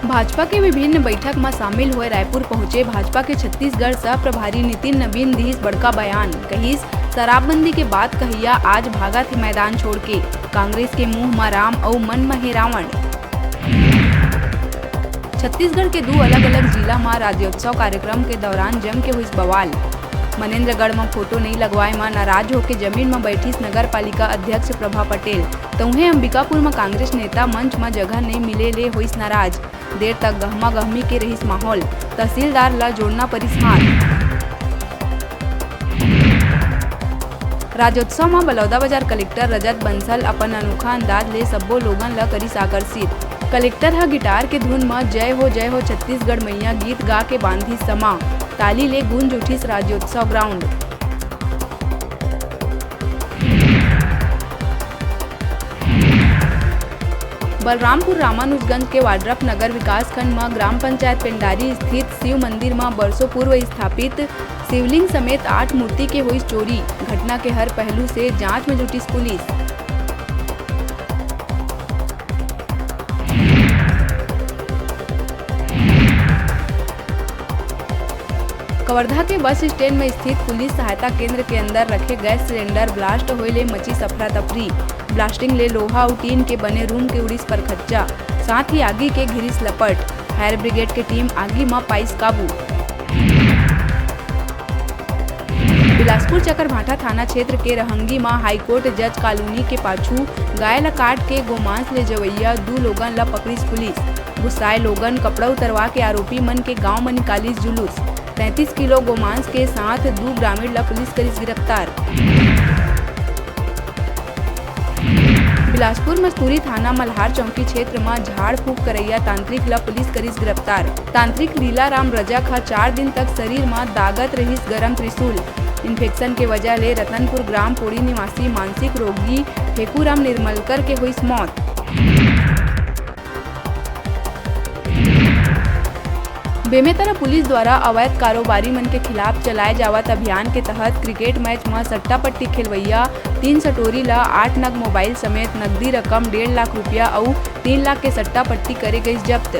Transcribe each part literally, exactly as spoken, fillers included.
भाजपा के विभिन्न बैठक म शामिल होए रायपुर पहुंचे भाजपा के छत्तीसगढ़ सह प्रभारी नितिन नबीन दिहिस बड़का बयान, कहिस, शराबबंदी के बात कहिया आज भागत हे मैदान छोड़ के, कांग्रेस के मुंह म राम अउ मन म हे रावण। छत्तीसगढ़ के दू अलग-अलग जिला म राज्योत्सव कार्यक्रम के दौरान जम के होइस बवाल। मनेन्द्रगढ़ म फोटो नइ लगवाए म नाराज होके जमीन म बैठिस नगर पालिका अध्यक्ष प्रभा पटेल। त उहें अंबिकापुर म कांग्रेस नेता मंच म जगह नइ मिले ले होइस नाराज। देर तक गहमा गहमी के रहिस माहौल। तहसीलदार ल जोड़ना परिस हाथ। राज्योत्सव म बलौदाबाजार कलेक्टर रजत बंसल अपन अनोखा अंदाज ले सब्बो लोगन ल करिस आकर्षित। कलेक्टर ह गिटार के धुन म जय हो जय हो छत्तीसगढ़ मैया गीत गा के बांधिस समा। ताली ले गूंज उठिस राज्योत्सव ग्राउंड। बलरामपुर रामानुजगंज के वाड्रफ नगर विकासखंड म ग्राम पंचायत पेंडारी स्थित शिव मंदिर म बरसों पूर्व स्थापित शिवलिंग समेत आठ मूर्ति के होइस चोरी। घटना के हर पहलू से जांच म जुटिस पुलिस। कवर्धा के बस स्टैंड में स्थित पुलिस सहायता केंद्र के अंदर रखे गैस सिलेंडर ब्लास्ट होए ले मचिस अफरा तफरी। ब्लास्टिंग ले लोहा अउ टीन के बने रूम के उड़िस परखच्चा, साथ ही आगी के घिरिस लपट। फायर ब्रिगेड के टीम आगी म पाइस काबू। बिलासपुर चकरभाठा थाना क्षेत्र के रहंगी म हाईकोर्ट जज कॉलोनी के पाछू गाय ल काट के गोमांस ले जवइया दू लोगन ल पकड़िस पुलिस। गुस्साए लोगन कपड़ा उतरवा के आरोपी मन के गांव म निकालिस जुलूस। तैंतीस किलो गोमांस के साथ दू ग्रामीण ल पुलिस करिस गिरफ्तार। बिलासपुर मस्तूरी थाना मल्हार चौकी क्षेत्र म झाड़ फूंक करइया तांत्रिक ल पुलिस करिस गिरफ्तार। तांत्रिक लीला राम रजक ह चार दिन तक शरीर म दागत रहिस गरम त्रिशूल। इन्फेक्शन के वजह ले रतनपुर ग्राम पोड़ी निवासी मानसिक रोगी फेकूराम निर्मलकर के होइस मौत। बेमेतरा पुलिस द्वारा अवैध कारोबारी मन के खिलाफ चलाए जावत अभियान के तहत क्रिकेट मैच म सट्टा पट्टी खेलवइया तीन सटोरी ल आठ नग मोबाइल समेत नकदी रकम डेढ़ लाख रुपया अउ तीन लाख के सट्टा पट्टी करे गइस जब्त।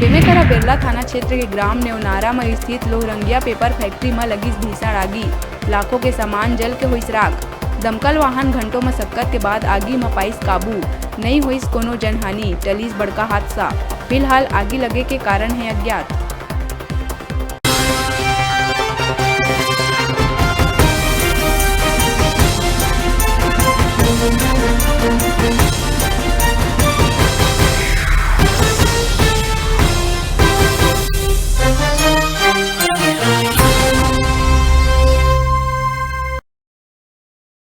बेमेतरा बेरला थाना क्षेत्र के ग्राम नेवनारा म स्थित लोहरंगिया पेपर फैक्ट्री म लगिस भीषण आगी। लाखों के सामान जल के होइस राख। दमकल वाहन घंटों म सक्कत के बाद आगी म पाइस काबू। नइ होइस कोनो जनहानि, टलिस बड़का हादसा। फिलहाल आगी लगे के कारण हे अज्ञात।